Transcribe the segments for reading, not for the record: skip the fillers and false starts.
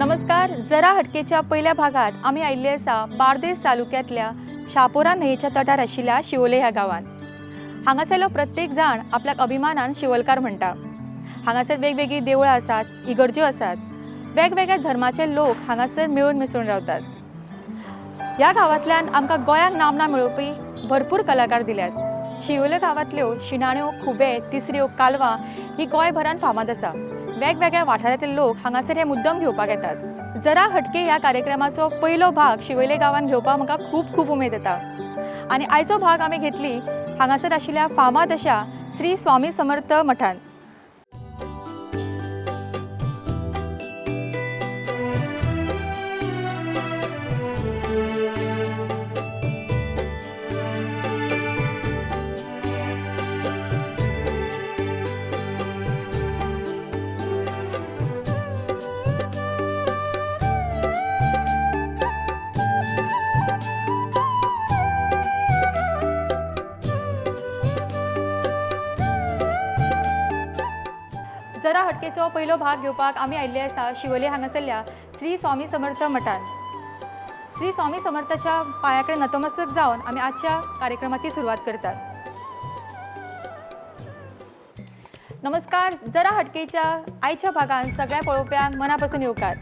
नमस्कार. जरा हटकेच्या पहिल्या भागात आमी आयिल्ले आसा बार्देस तालुक्यांतल्या शापोरा न्हंयेच्या तटार आशिल्ल्या शिवोले ह्या गांवांत. हांगासरलो प्रत्येक जाण आपल्याक अभिमानान शिवोलकार म्हणटा. हांगासर वेगवेगळीं देवळां आसात, इगर्ज्यो आसात, वेगवेगळ्या धर्माचे लोक हांगासर मेळून मिसळून रावतात. ह्या गांवांतल्यान आमकां गोंयांक नामना मेळोवपी भरपूर कलाकार दिल्यात. शिवोले गांवांतल्यो शिणाण्यो, खुबे, तिसऱ्यो, कालवां ही गोंयभरान फामाद आसा. वेगवेगळ्या वाठारांतले लोक हांगासर हे मुद्दम घेवपाक येतात. जरा हटके ह्या कार्यक्रमाचो पयलो भाग शिवोले गांवांत घेवपाक म्हाका खूब खूब उमेद येता. आनी आयचो भाग आमी घेतली हांगासर आशिल्ल्या फामाद अशा श्री स्वामी समर्थ मठान. जरा हटकेचो पयलो भाग घेवपाक आमी आयिल्ले आसा शिवोले हांगासरल्या श्री स्वामी समर्थ मठान. श्री स्वामी समर्थाच्या पांया कडेन नतमस्तक जावन आमी आजच्या कार्यक्रमाची सुरवात करतात. नमस्कार. जरा हटकेच्या आयच्या भागान सगळ्या पळोवप्यांक मना पासून येवकार.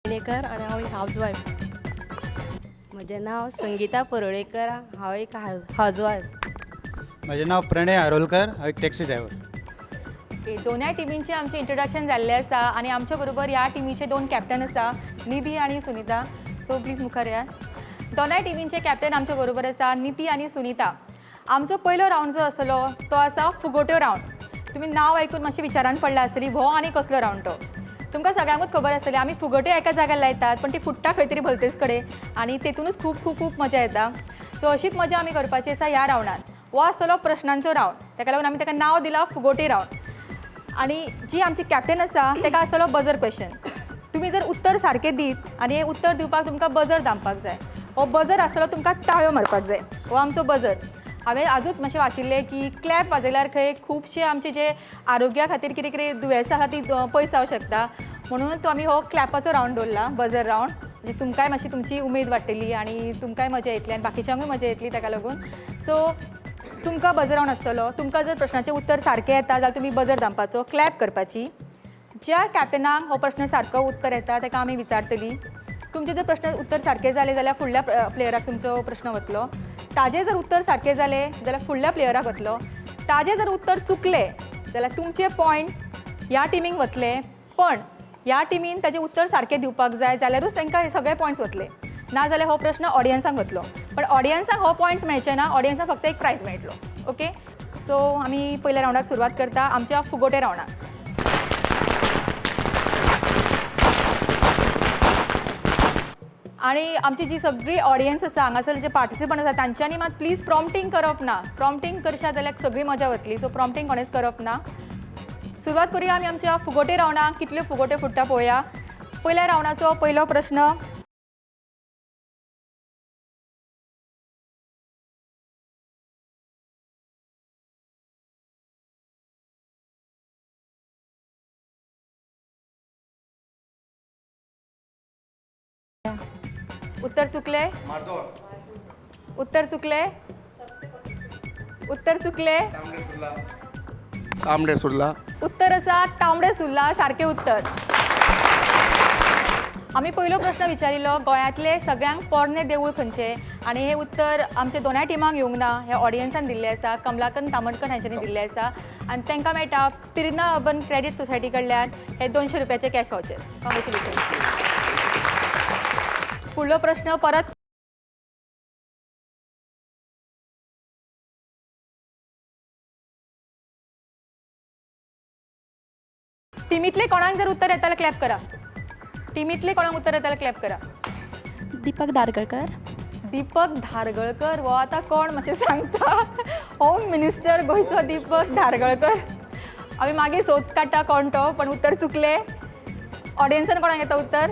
आनी हांव एक हावज वायफ. म्हजें नांव संगीता परुळेकर, हांव एक हावज वायफ. म्हजें नांव प्रणय आरोलकर, हांव एक टॅक्सी ड्रायव्हर. ओके, दोनूय टिमींचें आमचें इंट्रोडक्शन जाल्लें आसा आनी आमच्या बरोबर ह्या टिमीचे दोन कॅप्टन आसा, निधी आनी सुनीता. सो प्लीज मुखार येयात. दोनूय टिमींचे कॅप्टन आमच्या बरोबर आसा, निधी आनी सुनीता. आमचो पयलो रावंड जो आसलो तो आसा फुगोट्यो रावंड. तुमी नांव आयकून मातशें विचारान पडला आसतली हो आनी कसलो रावंड तो. तुमकां सगळ्यांकूच खबर आसतली आमी फुगोट्यो एका जाग्यार लायतात पण ती फुट्टा खंय तरी भलतेच कडेन आनी तेतूनच खूब खूब खूब मजा येता. सो अशीच मजा आमी करपाची आसा ह्या रावंडान. हो आसतलो प्रश्नांचो रावंड, ताका लागून आमी ताका नांव दिलां फुगोटे रावंड. आनी जी आमची कॅप्टन आसा ताका आसतलो बजर क्वेश्चन. तुमी जर उत्तर सारकें दीत आनी हें उत्तर दिवपाक तुमकां बजर दामपाक जाय. हो बजर आसतलो तुमकां ताळयो मारपाक जाय. हो आमचो बजर. हांवें आजूच मातशें वाचिल्लें की क्लॅप वाजयल्यार खंय खुबशे आमचे जे आरोग्या खातीर कितें कितें दुयेंसां आसा ती पयस जावंक शकता, म्हणून तो आमी हो क्लॅपाचो रावंड दवरला, बजर रावंड. म्हणजे तुमकांय मातशी तुमची उमेद वाडटली आनी तुमकांय मजा येतली आनी बाकीच्यांकूय मजा येतली ताका लागून. सो तुमकां बजर रावंड आसतलो. तुमकां जर प्रश्नाचें उत्तर सारकें येता जाल्यार तुमी बजर दामपाचो, क्लॅप करपाची. ज्या कॅप्टनाक हो प्रश्न सारको उत्तर येता ताका आमी विचारतली. तुमचें जर प्रश्न उत्तर सारकें जालें जाल्यार फुडल्या प्लेयराक तुमचो प्रश्न वतलो. ताजें जर उत्तर सारकें जालें जाल्यार फुडल्या प्लेयराक वतलो. ताजें जर उत्तर चुकलें जाल्यार तुमचे पॉयंट्स ह्या टिमीक वतले, पण ह्या टिमीन ताजें उत्तर सारकें दिवपाक जाय जाल्यारूच तांकां हे सगळे पॉयंट्स वतले. ना जाल्यार हो प्रश्न ऑडियन्सांक वतलो, पण ऑडियन्सांक हो पॉयंट्स मेळचे ना, ऑडियन्सांक फक्त एक प्रायज मेळटलो. ओके, सो आमी पयल्या रावंडाक सुरवात करता, आमच्या फुगोटे रावंडाक. आनी आमची जी सगळी ऑडियन्स आसा हांगासर जे पार्टिसिपंट आसा तांच्यांनी मात प्लीज प्रॉम्प्टींग करप ना. प्रॉम्प्टींग करशात जाल्यार सगळी मजा वतली. सो प्रॉम्प्टींग कोणेच करप ना. सुरवात करूया आमी आमच्या फुगोटे रावंडाक. कितल्यो फुगोट्यो फुट्टा पळोवया. पयल्या रावंडाचो पयलो प्रश्न. उत्तर चुकले, उत्तर चुकले, उत्तर चुकले. तांबडे सुर्ला. उत्तर आसा तांबडे सुर्ला, सारकें उत्तर. आमी पयलो प्रश्न विचारिल्लो गोंयांतले सगळ्यांक पोरणे देवूळ खंयचें, आनी हें उत्तर आमच्या दोनाय टिमांक येवंक ना, हें ऑडियन्सान दिल्लें आसा, कमलाकंद तामणकर हांच्यांनी दिल्लें आसा आनी तांकां मेळटा पिर्ना अर्बन क्रेडीट सोसायटी कडल्यान हे 200 रुपयाचे कॅश वावचर. कॉंग्रेच्युलेशन. फुडलो प्रश्न परत टिमीतले कोणाक जर उत्तर येता क्लॅप करा. टिमीतले कोणाक उत्तर येता क्लॅप करा. दीपक धारगळकर. दीपक धारगळकर हो आतां कोण मातशें सांगता? होम मिनिस्टर गोंयचो दीपक धारगळकर. आमी मागीर सोद काडटा कोण तो, पण उत्तर चुकलें. ऑडियन्सान कोणाक येता उत्तर?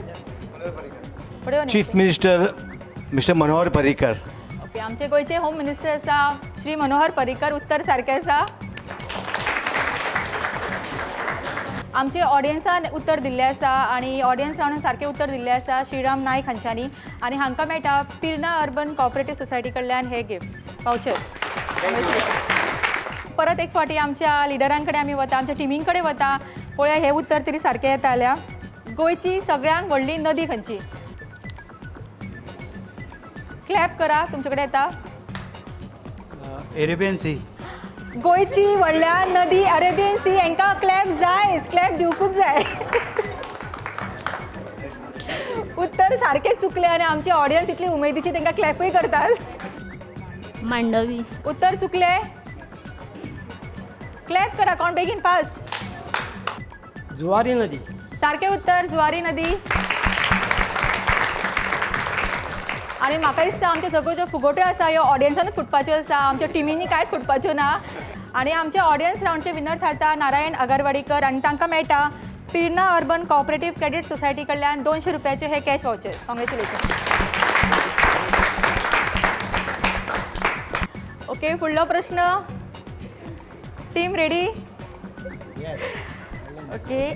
Chief minister mister Manohar Parrikar. Okay, आमचे गोंयचे होम मिनिस्टर आसा श्री मनोहर पर्रीकर. उत्तर सारकें आसा. आमचे ऑडियन्सान उत्तर दिल्लें आसा आनी ऑडियन्सान सारकें उत्तर दिल्लें आसा श्रीराम नायक हांच्यांनी आनी हांकां मेळटा पिर्ना अर्बन कॉपरेटीव सोसायटी कडल्यान हे गिफ्ट वावचर. परत एक फावटी आमच्या लिडरां कडेन आमी वता, आमच्या टिमीं कडेन वता, पळोवया हें उत्तर तरी सारकें येता जाल्यार. गोंयची सगळ्यांत व्हडली नदी खंयची? क्लॅप करा, तुमचे कडेन येता. Arabian sea. गोंयची व्हडल्या नदी अरेबियन सी. हांकां क्लॅप जाय, क्लॅप दिवकूच जाय. उत्तर सारकें चुकलें आनी आमची ऑडियन्स इतली उमेदीची तांकां क्लॅपूय करतात. मांडवी. उत्तर चुकलें. क्लॅप करा कोण बेगीन फास्ट. जुवारी नदी. सारकें उत्तर जुवारी नदी. आनी म्हाका दिसता आमच्यो सगळ्यो ज्यो फुगोट्यो आसा ह्यो ऑडियन्सानूच फुटपाच्यो आसा, आमच्या टिमींनी कांयच फुटपाच्यो ना. आनी आमच्या ऑडियन्स रावंडचे विनर थारता नारायण आगरवाडीकर आनी तांकां मेळटा Pirna urban cooperative credit society कडल्यान 200 रुपयाचे हे कॅश वावचर. कॉंग्रेच्युलेशन. ओके, फुडलो प्रश्न. Team ready? Okay,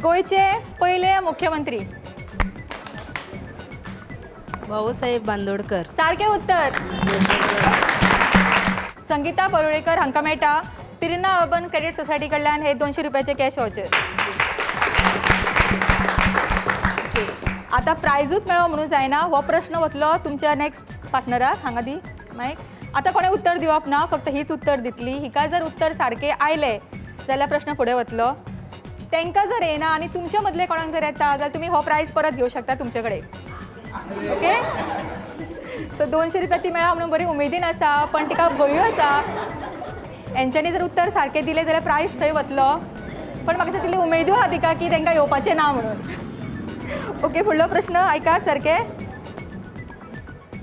गोंयचे पयले मुख्यमंत्री? भाऊसाहेब बांदोडकर. सारकें उत्तर. संगीता परुळेकर हांकां मेळटा पिर्ना अर्बन क्रेडीट सोसायटी कडल्यान हे 200 रुपयाचे कॅश वावचर. ओके, आतां प्रायजूच मेळो म्हणून जायना, हो प्रश्न वतलो तुमच्या नेक्स्ट पार्टनराक. हांगा दी मायक. आतां कोणें उत्तर दिवप ना, फक्त हीच उत्तर दितली. हिका जर उत्तर सारकें आयलें जाल्यार प्रश्न फुडें वतलो. तांकां जर येना आनी तुमच्या मदले कोणाक जर येता जाल्यार तुमी हो प्रायज परत घेवं शकता तुमचे कडेन. ओके, सो 200 रुपया ती मेळा म्हणून बरी उमेदीन आसा, पण तिका भंयूय आसा. हेंच्यांनी जर उत्तर सारकें दिलें जाल्यार प्रायज थंय वतलो, पण म्हाका तितली उमेदूय आहा तिका की तांकां येवपाचें ना म्हणून. ओके, फुडलो प्रश्न आयकात सारकें.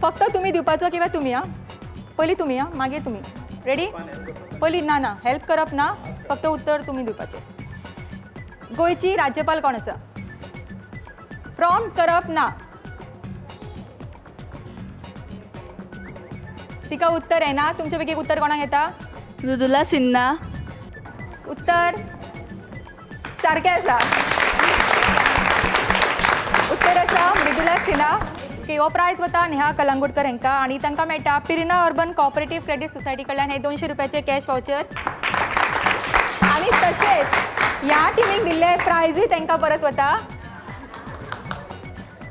फक्त तुमी दिवपाचो किंवा तुमी? आं, पयलीं तुमी, आं मागीर तुमी. रेडी? पयलीं ना ना हेल्प करप ना, फक्त उत्तर तुमी दिवपाचें. गोंयची राज्यपाल कोण आसा? प्रॉम्प्ट करप ना. तिका उत्तर येना. तुमचे पैकी उत्तर कोणाक येता? मृदुला सिन्हा. उत्तर सारकें आसा. उत्तर आसा मृदुला सिन्हा. ओके, हो प्रायज वता नेहा कलंगूटकर हांकां आनी तांकां मेळटा Pirna urban cooperative credit society कडल्यान हे 200 रुपयाचे कॅश वावचर. आनी तशेंच ह्या टिमीक दिल्ले प्रायजूय तांकां परत वता.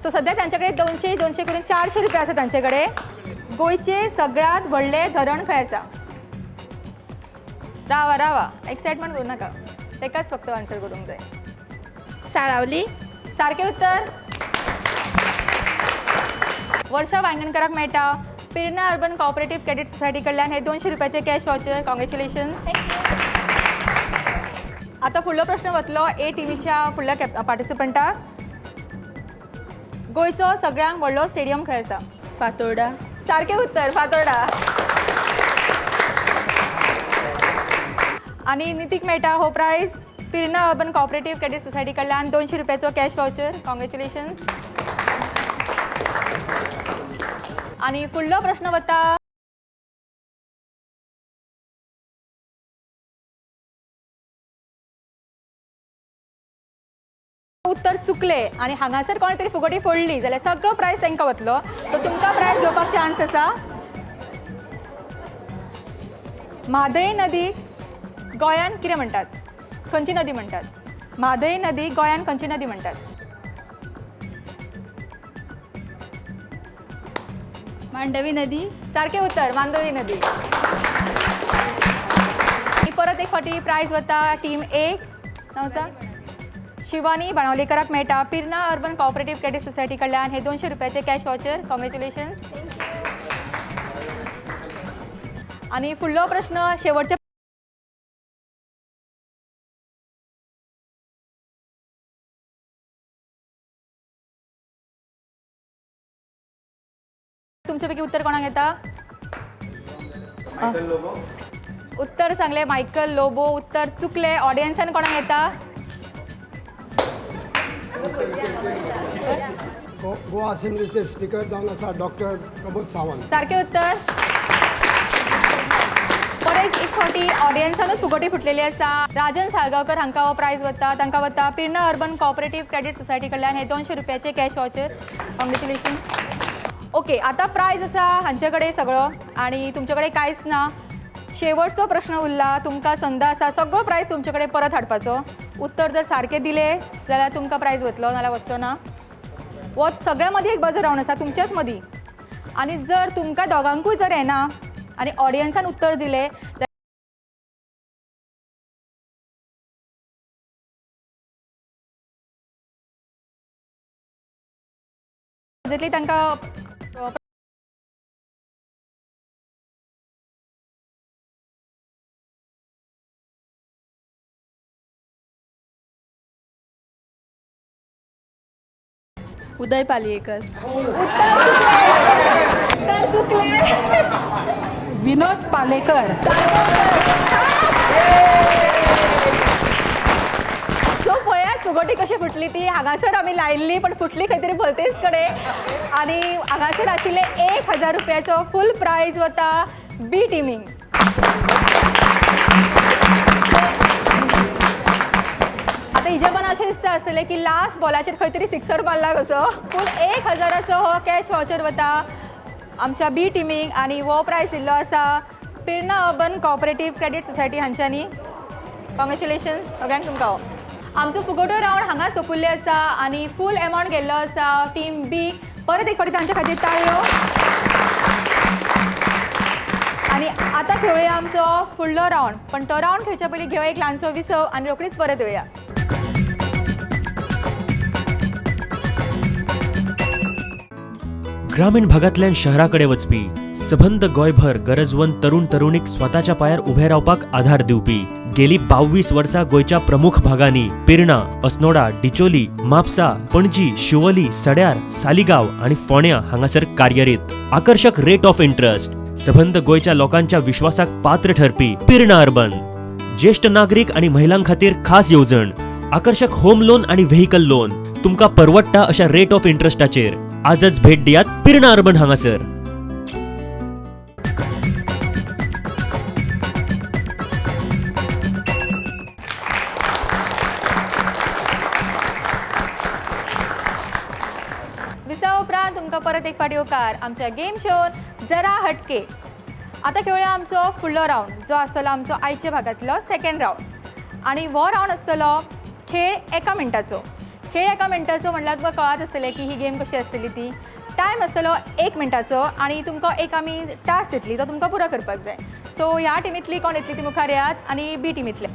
सो सद्या तांचे कडेन 200 200 करून 400 रुपया आसा तांचे कडेन. गोंयचें सगळ्यांत व्हडलें धरण खंय आसा? रावा रावा, एक्सायटमेंट करूं नाका, ताकाच फक्त आन्सर करूंक जाय. साळावली. सारकें उत्तर. वर्षा वांयगणकराक मेळटा Pirna urban cooperative credit society कडल्यान हे 200 रुपयाचे कॅश वावचर. कॉंग्रेच्युलेशन्स. आतां फुडलो प्रश्न वतलो ए टिमीच्या फुडल्या पार्टिसिपंटाक. गोंयचो सगळ्यांत व्हडलो स्टेडियम खंय आसा? फातोर्डा. सारकें उत्तर फातोर्डा. आनी नितीक मेळटा हो prize Pirna urban cooperative credit society कडल्यान 200 रुपयाचो कॅश वावचर. कॉंग्रेच्युलेशन्स. आनी फुडलो प्रश्न वता उत्तर चुकले आनी हांगासर कोणे तरी फुगोटी फोडली जाल्यार सगळो प्रायज तांकां वतलो. सो तुमकां प्रायज घेवपाक चान्स आसा. म्हादय नदी गोंयांत कितें म्हणटात? खंयची नदी म्हणटात? म्हादय नदी गोंयांत खंयची नदी म्हणटात? मांडवी नदी. सारकें उत्तर मांडवी नदी. परत एक फावटी प्रायज वता टीम एक. नांव आसा शिवानी बाणावलेकराक मेळटा Pirna urban cooperative credit society कडल्यान हे 200 रुपयाचे कॅश वाउचर. कॉंग्रेच्युलेशन्स. आनी फुडलो प्रश्न शेवटचे तुमचे पैकी उत्तर कोणाक येता? उत्तर सांगले मायकल लोबो, उत्तर चुकले. ऑडियन्सान कोणाक येता? गोवा असेंब्लीचे स्पीकर जावन आसा डॉक्टर प्रमोद सावंत. सारकें उत्तर. परत एक फावटी ऑडियन्सानूच फुगोटी फुटलेली आसा. राजन साळगांवकर हांकां हो प्रायज वता, तांकां वता Pirna urban cooperative credit society कडल्यान हे 200 रुपयाचे कॅश वाउचर. कॉंग्रेच्युलेशन. ओके, आतां प्रायज आसा हांचे कडेन सगळो आनी तुमचे कडेन कांयच ना. शेवटचो प्रश्न उरला, तुमकां संद आसा सगळो प्रायज तुमचे कडेन परत हाडपाचो. उत्तर जर सारकें दिलें जाल्यार तुमकां प्रायज वतलो, नाल्यार वचचो ना. हो सगळ्या मदीं एक बजर रावंड आसा तुमच्याच मदीं, आनी जर तुमकां दोगांकूय जर येना आनी ऑडियन्सान उत्तर दिलें जाल्यार तांकां उदय पालयेकर. उत्तर चुकले. विनोद पालेकर. सो पळयात फुगोटी कशी फुटली ती. हांगासर आमी लायिल्ली पण फुटली खंय तरी भलतेच कडेन. आनी हांगासर आशिल्ले 1000 रुपयाचो फूल प्रायज वता बी टिमींक. आतां हिजे पण अशें दिसता आसतलें की लास्ट बॉलाचेर खंय तरी सिक्सर मारला कसो. फूल 1000चो हो कॅश वाउचर वता आमच्या बी टिमींक आनी हो प्रायज दिल्लो आसा Pirna urban cooperative credit society हांच्यांनी. कॉंग्रेच्युलेशन्स सगळ्यांक तुमकां. हो आमचो फुगोटो रावंड हांगा सोंपिल्लो आसा आनी फूल एमावंट गेल्लो आसा टीम बी. परत एक फावटी तांच्या खातीर ताळयो. आनी आतां खेळुया आमचो फुडलो रावंड, पण तो रावंड खेळच्या पयलीं घेवया एक ल्हानसो विसव आनी रोखडीच परत येवया. ग्रामीण भागांतल्यान शहराकडे वचपी सबंद गोंयभर गरजवंत तरुण तरुणीक स्वताच्या पायार उभे रावपाक आधार दिवपी गेली 22 वर्सां गोंयच्या प्रमुख भागांनी पिर्णा, अस्नोडा, डिचोली, म्हापसा, पणजी, शिवोली, सड्यार, सालिगांव आनी फोंड्या हांगासर कार्यरीत. आकर्शक रेट ऑफ इंट्रस्ट, सबंद गोंयच्या लोकांच्या विश्वासाक पात्र ठरपी पिर्णा अर्बन. ज्येष्ठ नागरीक आनी महिलां खातीर खास येवजण, आकर्शक होम लोन आनी व्हेकल लोन तुमकां परवडटा अशा रेट ऑफ इंट्रस्टाचेर. आजच भेट दियात पिर्णा अर्बन हांगासर. विसा उपरांत तुमकां परत एक फावटी येवकार आमच्या गेम शोन जरा हटके. आतां खेळुया आमचो फुडलो रावंड जो आसतलो आमचो आयच्या भागांतलो सेकंड रावंड. आनी हो रावंड आसतलो खेळ एका मिनटाचो. खेळ एका मिनटाचो म्हणल्यार तुमकां कळत आसतलें की ही गेम कशी आसतली ती. टायम आसतलो 1 मिनटाचो आनी तुमकां एक आमी टास्क दितली तो तुमकां पुरो करपाक जाय. सो ह्या टिमींतली कोण येतली ती मुखार येयात आनी बी टिमींतले.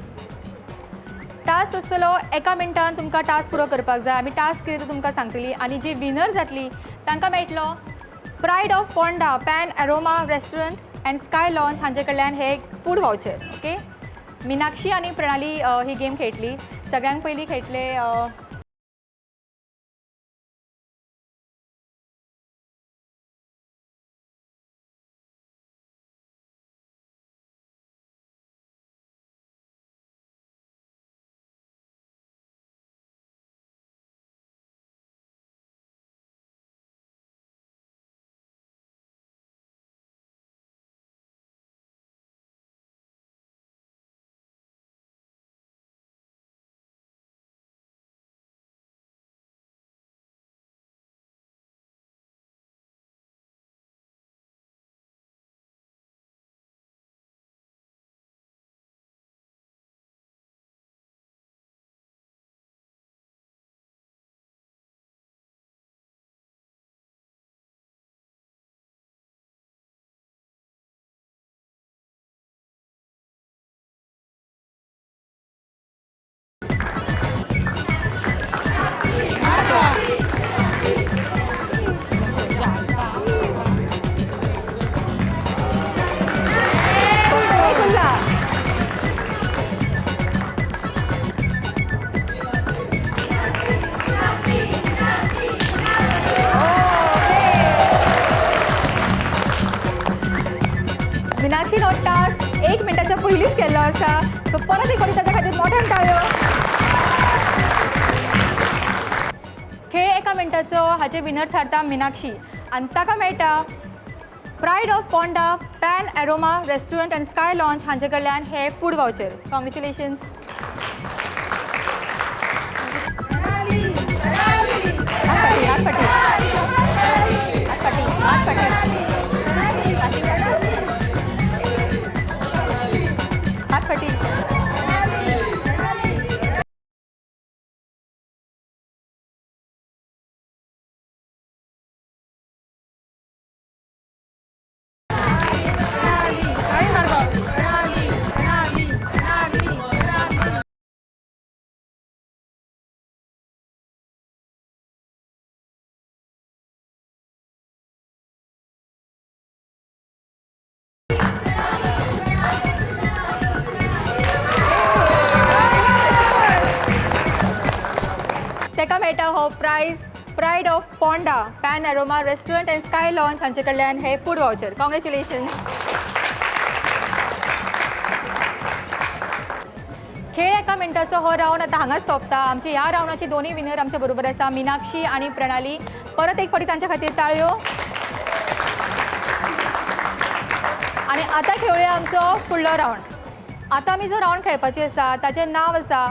टास्क आसतलो एका मिनटान तुमकां टास्क पुरो करपाक जाय. आमी टास्क कितें तुमकां सांगतली आनी जी विनर जातली तांकां मेळटलो pride of Ponda pan aroma restaurant and sky lounge हांचे कडल्यान हे फूड वाउचर. ओके, मिनाक्षी आनी प्रणाली ही गेम खेळटली. सगळ्यांक पयलीं खेळटले आसा. सो परत एक फावटी ताच्या खातीर मोठ्यान टाळयो. खेळ एका मिनटाचो हाचे विनर थारता मिनाक्षी आनी ताका मेळटा pride of Ponda pan aroma restaurant and sky lounge हांचे कडल्यान हे फूड वावचर. कॉंग्रेच्युलेशन्स. हात फाटी, हात फाटी, हात फाटी, हात फाटी, हात फाटी. तेका मेळटा हो prize pride of Ponda pan aroma restaurant and sky lounge हांचे कडल्यान हे फूड वावचर. कॉंग्रेच्युलेशन्स. खेळ एका मिनटाचो हो रावंड आतां हांगाच सोंपता. आमचे ह्या रावंडाचे दोनूय विनर आमच्या बरोबर आसा, मिनाक्षी आनी प्रणाली. परत एक फावटी तांच्या खातीर ताळयो. आनी आतां खेळुया आमचो फुडलो रावंड. आतां आमी जो रावंड खेळपाची आसा ताचें नांव आसा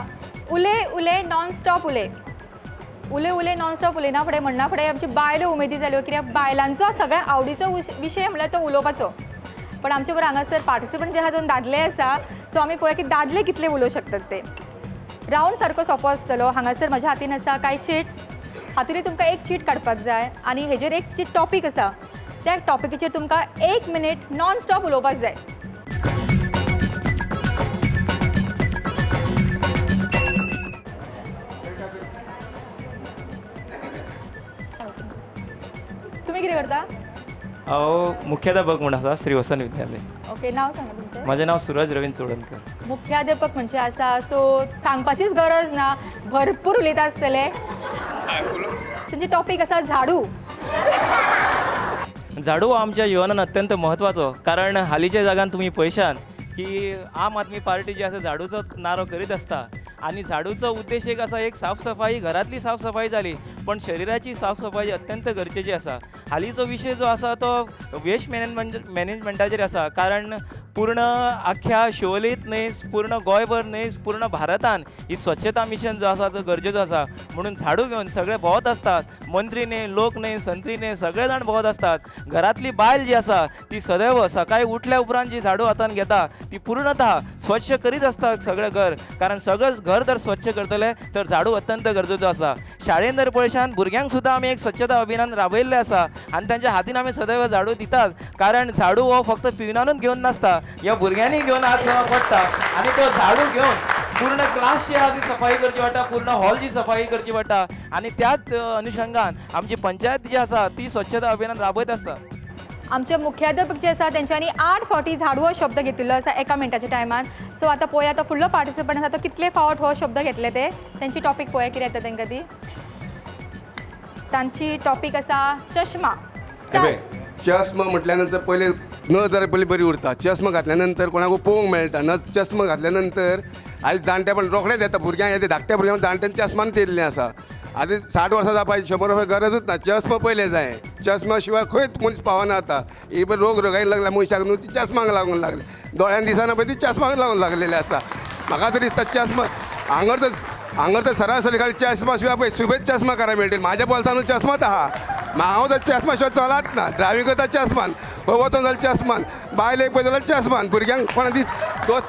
उले उले नॉन स्टॉप उले. उले उले नॉन स्टॉप उलयना फुडें म्हणना फुडें आमची बायलो उमेदी जाल्यो, कित्याक बायलांचो सगळ्या आवडीचो विशय म्हणल्यार तो उलोवपाचो. पण आमचे बरोबर हांगासर पार्टिसिपंट जे आसा दोन दादले आसा, सो आमी पळोवया की दादले कितले उलोवंक शकतात ते. रावंड सारको सोंपो आसतलो. हांगासर म्हज्या हातीन आसा कांय चिट्स, हातूंतली तुमकां एक चीट काडपाक जाय आनी हेजेर एक जी टॉपीक आसा त्या टॉपिकाचेर तुमकां 1 मिनीट नॉन स्टॉप उलोवपाक जाय. तुमी कितें करता? हांव मुख्याध्यापक म्हूण आसा श्री वसंत विद्यालय. ओके, नांव सांगा तुमचें. म्हजें नांव सुरज रवींद्र चोडणकर. मुख्याध्यापक म्हणजे आसा, सो सांगपाचीच गरज ना, भरपूर उलयता आसतले. तुमचे टॉपीक आसा झाडू. झाडू हो आमच्या जिवनान अत्यंत म्हत्वाचो, कारण हालींच्या जगान तुमी पळयशात की आम आदमी पार्टी जी आसा झाडूचोच नारो करीत आसता आनी झाडूचो उद्देश एक आसा, एक साफसफाई, घरांतली साफसफाई जाली पण शरिराची साफसफाई अत्यंत गरजेची आसा. हालींचो विशय जो आसा तो वेस्ट मॅनेजमेंटाचेर आसा, कारण पूर्ण आख्ख्या शिवोलेंत न्हय, पूर्ण गोंयभर न्हय, पूर्ण भारतान ही स्वच्छता मिशन जो आसा तो गरजेचो आसा. म्हणून झाडू घेवन सगळे भोंवत आसतात, मंत्री न्हय, लोक न्हय, संत्री न्हय, सगळे जाण भोंवत आसतात. घरांतली बायल जी आसा ती सदैव सकाळी उठल्या उपरांत जी झाडू हातान घेता ती पूर्णतः स्वच्छ करीत आसता सगळें घर, कारण सगळें घर जर स्वच्छ करतले तर झाडू अत्यंत गरजेचो आसा. शाळेन जर पळयशान भुरग्यांक सुद्दां आमी एक स्वच्छता अभियान राबयल्लें आसा आनी तांच्या हातीन आमी सदैव झाडू दितात, कारण झाडू हो फक्त पिवनानूच घेवन नासता, ह्या भुरग्यांनी घेवन आज पडटा आनी तो झाडू घेवन पूर्ण क्लास जी आहा ती सफाई करची पडटा, पूर्ण हॉलची सफाई करची पडटा आनी त्याच अनुशंगान आमची पंचायत जी आसा ती स्वच्छता अभियान राबयत आसता. आमचे मुख्याध्यापक जे आसा तेंच्यांनी 8 फावटी झाडू हो शब्द घेतिल्लो आसा एका मिनटाच्या टायमान. सो आतां पळोवया तो फुडलो पार्टिसिपंट आसा तो कितले फावट हो शब्द घेतले ते. तेंची टॉपीक पळोवया कितें येता तेंकां ती. तांची टॉपीक आसा चश्मा. चश्मा म्हटल्या नंतर पयले नजर पयली बरी उरता, चश्मा घातल्या नंतर कोणाक पळोवंक मेळटा, न चश्मा घातल्या नंतर आयज जाणटेपण रोखडेच येता भुरग्यांक, येता धाकट्या भुरग्यांक जाणट्यान चश्मान येयल्लें आसा. आतां 60 वर्सां जावपा 100 वर्सां गरजूच ना, चश्मा पयले जाय, चश्मा शिवाय खंयच मनीस पावना. आतां ही पळय रोग रोगाय लागल्या मनशाक न्हू, ती चश्माक लागून लागले, दोळ्यान दिसना पळय ती चश्माक लागून लागलेली आसा. म्हाका तरी दिसता चश्मा हांगर तर सरासरी खाली चश्मा शिवाय पळय सुबेज चश्मा करा मेळटली. म्हाज्या बोल्सान चश्माच आहा, हांव तर चश्मा शिवाय चलात ना, ड्रायव्हिंग करता चश्मान, खंय वचोन जाल्यार चश्मान, बायलेक पळय जाल्यार चश्मान, भुरग्यांक कोणा दीस तो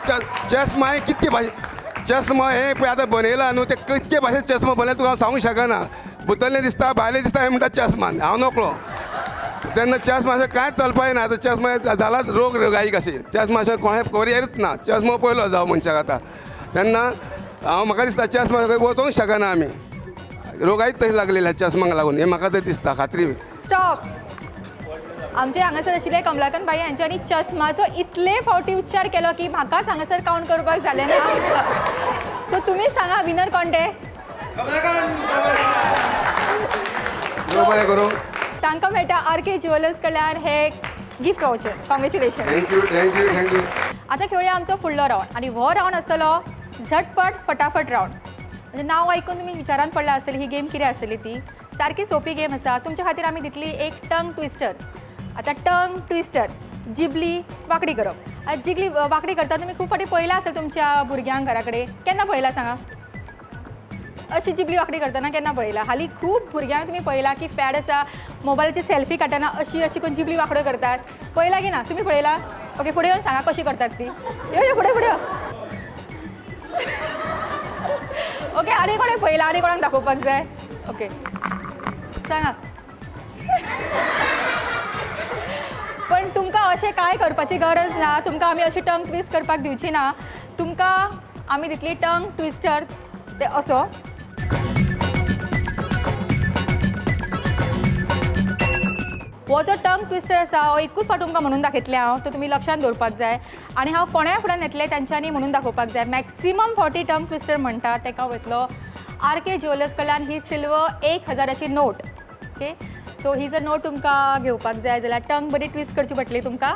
चश्मा हे कितके भाशे चश्मा हे पळय आतां बनयला न्हू, ते कितके भाशेन चश्मा बनयला तुका हांव सांगूंक शकना. भितरलें दिसता भायलें दिसता हें म्हणटा चश्मान, हांव नकळो तेन्ना चश्मा अशें कांयच चलपाक ना. आतां चश्मा जालाच रोग रोगाई कशी, चश्मा अशें कोणें कोरियरूच ना, चश्मा पयलो जावं मनशाक आतां. तेन्ना हांव म्हाका दिसता चश्मा वचोंक शकना आमी, रोगायच तशी लागलेली चश्माक लागून, हें म्हाका तरी दिसता खात्री. स्टॉप. आमचे हांगासर आशिल्ले कमलाकांत बाई हांच्यांनी चश्माचो इतले फावटी उच्चार केलो की म्हाकाच हांगासर कावंट करपाक जालें ना. सो तुमी सांगा विनर कोण ते. तांकां मेळटा आर के ज्युवेलर्स कडल्यान हे gift voucher. Congratulation. Thank you, thank you, thank you. आतां खेळुया आमचो फुडलो रावंड आनी हो रावंड आसतलो झटपट फटाफट रावंड. म्हणजे नांव आयकून तुमी विचारान पडला आसतली ही गेम कितें आसतली ती. सारकी सोंपी गेम आसा. तुमच्या खातीर आमी दितली एक टंग ट्विस्टर. आतां टंग ट्विस्टर जिबली वांकडी करप. आतां जिबली वांकडी करता तुमी खूब फावटी पळयलां आसतलें तुमच्या भुरग्यांक घरा कडेन. केन्ना पळयलां सांगा? अशी जिबली वांकडी करतना केन्ना पळयलां? हालीं खूब भुरग्यांक तुमी पळयलां की फॅड आसा मोबायलाची सेल्फी काडटना अशी अशी कोण जिबली वांकड्यो करतात. पळयलां की ना? तुमी पळयलां? ओके, फुडें येवन सांगा कशी करतात ती. यो यो फुडें फुडें. ओके, आनी कोणें पळयलां? आनी कोणाक दाखोवपाक जाय? ओके सांगा. पण तुमकां अशें कांय करपाची गरज ना. तुमकां आमी अशी टंग ट्विस्ट करपाक दिवची ना. तुमकां आमी दितली टंग ट्विस्टर ते असो. हो जो टंग ट्विस्टर आसा हो एकूच फावट तुमकां म्हणून दाखयतलें हांव, तो तुमी लक्षांत दवरपाक जाय. आनी हांव कोणाय फुड्यान येतलें तेंच्यांनी म्हणून दाखोवपाक जाय. मॅक्सिमम 40 टंग ट्विस्टर म्हणटा तेका वयतलो आर के ज्वेलर्स कडल्यान ही सिल्वर 1000ची नोट. ओके, सो ही जर नोट तुमकां घेवपाक जाय जाल्यार टंग बरी ट्विस्ट करची पडटली तुमकां.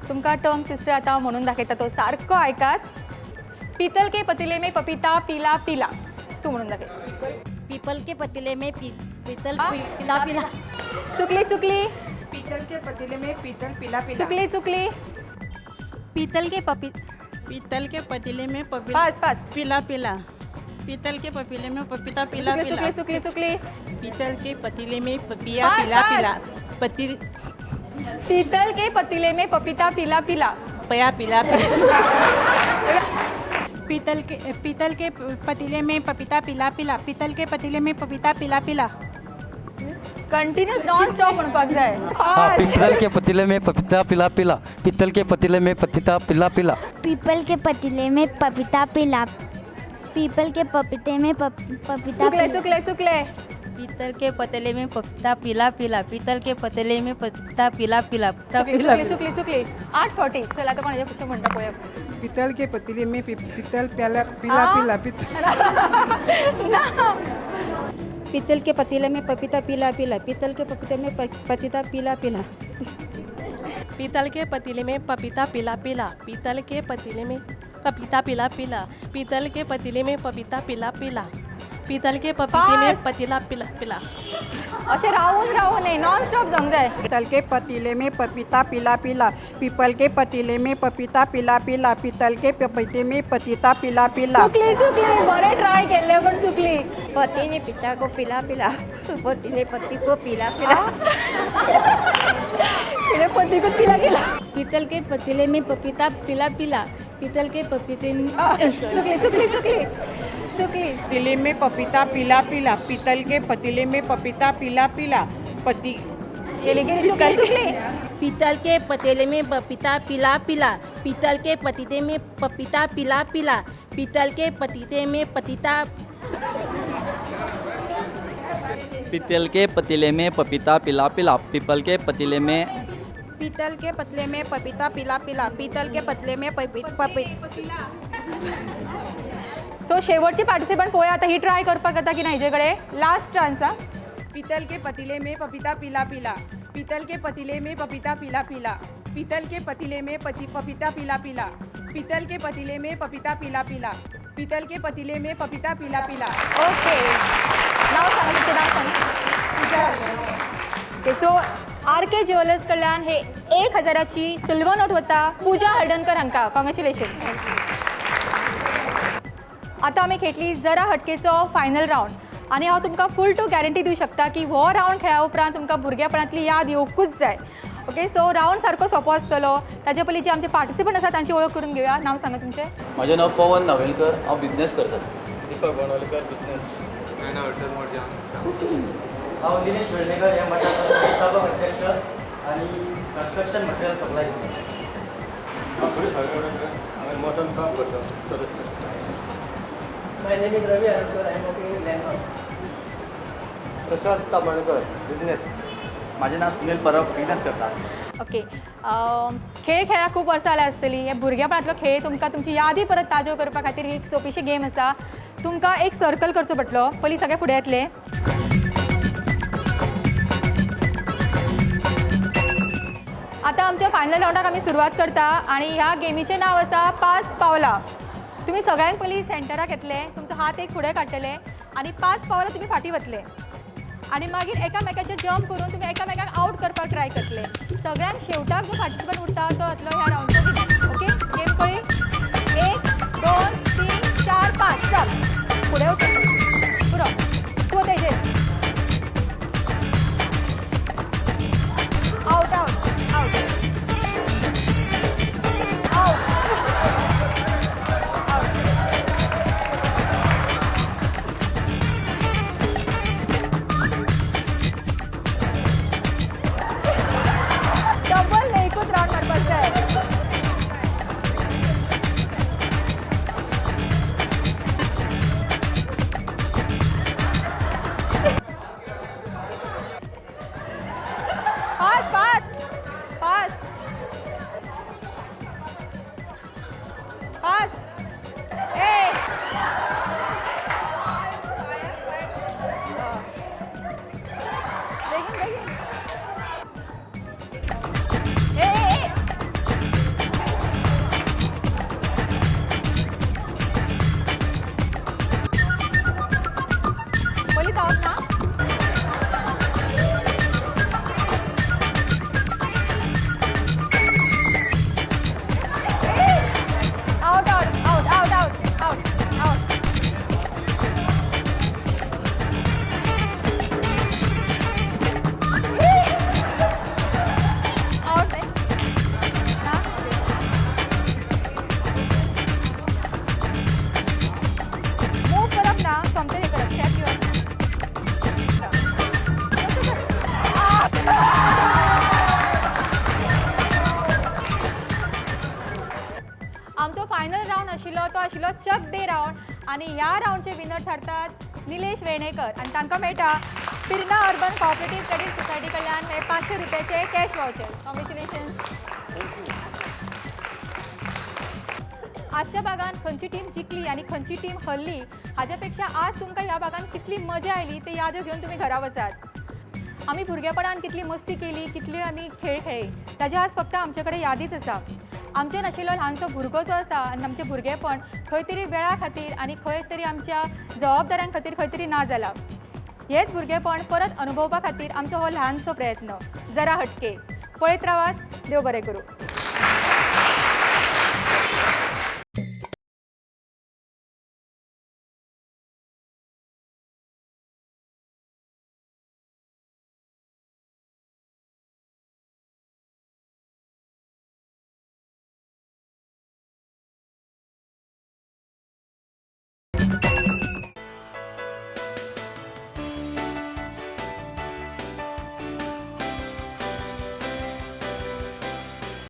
तुमकां टंग ट्विस्टर आतां हांव म्हणून दाखयता, तो सारको आयकात. पीतल के पतीले में पपीता पीला पीला, तूं म्हणून दाखय. पीपल के पतीले में पीतल पिला पिला. चुकली चुकली. पीतल के पतीले में पीतल पिला पिला. चुकली चुकली. पीतल के पपी पीतल के पतीले में पपीता फास्ट फास्ट पिला पिला. पीतल के पतीले में पपीता पिला पिला. चुकली चुकली चुकली. पीतल के पतीले में पपिया पिला पिला. पति पीतल के पतीले में पपीता पिला पिला. पया पिला पिला. पीतल के पतीले में पपीता पिला पिला. पीतल के पतीले में पपीता पिला पिला. कंटिन्यूस नॉन स्टॉप म्हणपाक जाय. पीतल के पतीले में पपीता पिला पिला. पीतल के पतीले में पपीता पिला पिला. पीपल के पतीले में पपीता पिला. पीपल के पपीते में पपीता. चुकले चुकले चुकले. पीतल के पतीले में पपीता पिला पिला. पीतल के पतीले में पपीता पिला पिला. चुकली चुकली चुकली. 8:40. चल आता कोणाच्या पुढे म्हणता पळोवया. पीतल के पतीले में पीतल प्याला पिला पिला. पीतल के पतीले में पपीता पिला पिला. पीतल के पपीते में पपीता पिला पिला. पीतल के पतीले में पपीता पिला पिला. पीतल के पतीले में पपीता पिला पिला. पीतल के पतीले में पपीता पिला पिला. पीतल के पपीते में पतीला पिला पिला. अशें रावून रावून न्ही, नॉन स्टॉप जावंक जाय. पीतल के पतीले में पपीता पिला पिला. पीपल के पतीले में पपीता पिला पिला. पीतल के पपीते में पतीता पिला पिला. चुकली चुकली. बरें ट्राय केल्लें पण चुकली. पति ने पिता को पिला पिला. पति ने पति को पिला पिला. पति को पिला पिला. पीतल के पतीले में पपीता पिला पिला. पीतल के पपीते में. चुकली चुकली चुकली चुकली. पतीले में पपीता पिला पिला. पीतल के पतीले में पपीता पिला पिला. पति गेली गेली. चुकली चुकली. पीतल के पतीले में पपीता पिला पिला. पीतल के पतीते में पपीता पिला पिला. पीतल के पतीते में पतीता. पीतल के पतीले में पपीता पिला पिला. पीपल के पतीले में. पीतल के पतले में पपीता पिला पिला. पीतल के पतले में पपीता. सो शेवटची पार्टिसिपंट पळोवया आतां ही ट्राय करपाक जाता की ना हिजे कडेन. Last chance. हा, पीतल के पतीले में पपीता पिला पिला. पीतल के पतीले में पपीता पिला पिला. पीतल के पतीले में पपीता पिला पिला. पीतल के पतीले में पपीता पिला पिला. पीतल के पतीले में पपीता पिला पिला. ओके, नाव सांगा तुमचें. नाव सांगा. Okay, so R K jewellers कडल्यान हे 1000ची सिल्वर नोट वता पूजा हळदणकर हांकां. कॉंग्रेच्युलेशन. आतां आमी खेळटली जरा हटकेचो फायनल रावंड आनी हांव तुमकां फूल टू गॅरंटी दिवं शकता की हो रावंड खेळ्या उपरांत तुमकां भुरगेपणांतली याद येवकूच जाय. ओके, सो रावंड सारको सोंपो आसतलो. ताजे पयलीं जे आमचे पार्टिसिपंट आसा तांची वळख करून घेवया. नांव सांगा तुमचें. म्हजें नांव पवन नावेलकर, हांव बिजनेस करता. दीपक बाणावलेकर, बिजनेस. हांव दिनेश वेर्णेकर, ह्या मठाचो संस्थापक अध्यक्ष आनी कन्स्ट्रक्शन मटेरियल सप्लाय करता. हांवें मठान काम करता. My name is Ravi Arkar, I am working in Landmark. Prasad Tamhankar, business. माझे नाव सुनील परब, बिजनेस करता. ओके, खेळ खेळा खूब वर्सां जाल्या आसतली. हे भुरगेपणांतलो खेळ तुमकां तुमची यादी परत ताज्यो करपा खातीर ही एक सोंपीशी गेम आसा. तुमकां एक सर्कल करचो पडटलो. पयलीं सगळे फुडें येतले. आतां आमच्या फायनल रावंडाक आमी सुरवात करता आनी ह्या गेमीचें नांव आसा 5 पावलां. तुमी सगळ्यांक पयलीं सेंटराक येतले, तुमचो हात एक फुडें काडटले आनी 5 पावलां तुमी फाटीं वतले आनी मागीर एकामेकाचेर जंप करून तुमी एकामेकाक आवट करपाक ट्राय करतले. सगळ्यांक शेवटाक जो पार्टिसिपंट उरता तो जातलो ह्या रावंडचो विनर. ओके, गेम कळ्ळी? 1 2 3 4 5 चल फुडें वचून पुरो तूं तेजेर. Out out out out out. Double न्ही, एकूच रावंड मारपाक जाय. Fast fast fast fast. ए बेगीन बेगीन. ए ए पयलीं धांवप ना. Out out out out out out out. Out न्ही ना. मूव करप ना, सोमतें हें करप, स्टेप घेवप. आमचो फायनल रावंड आशिल्लो तो आशिल्लो चक दे रावंड आनी ह्या रावंडचे विनर ठरतात निलेश वेर्णेकर आनी तांकां मेळटा Pirna urban cooperative credit society कडल्यान हे 500 रुपयाचे कॅश वावचर. कॉंग्रेच्युलेशन. आजच्या भागान खंयची टीम जिखली आनी खंयची टीम हरली हाज्या पेक्षा आज तुमकां ह्या भागान कितली मजा आयली ते याद्यो घेवन तुमी घरा वचात. आमी भुरगेपणान कितली मस्ती केली, कितली आमी खेळ खेळ्ळे ताजे आज फक्त आमचे कडेन यादीच आसा. आमचे नाशिल्लो ल्हानसो भुरगो जो आसा आनी आमचें भुरगेपण खंय तरी वेळा खातीर आनी खंय तरी आमच्या जबाबदाऱ्यां खातीर खंय तरी ना जाला. हेच भुरगेपण परत अनुभवपा खातीर आमचो हो ल्हानसो प्रयत्न जरा हटके. पळयत रावात. देव बरें करूं.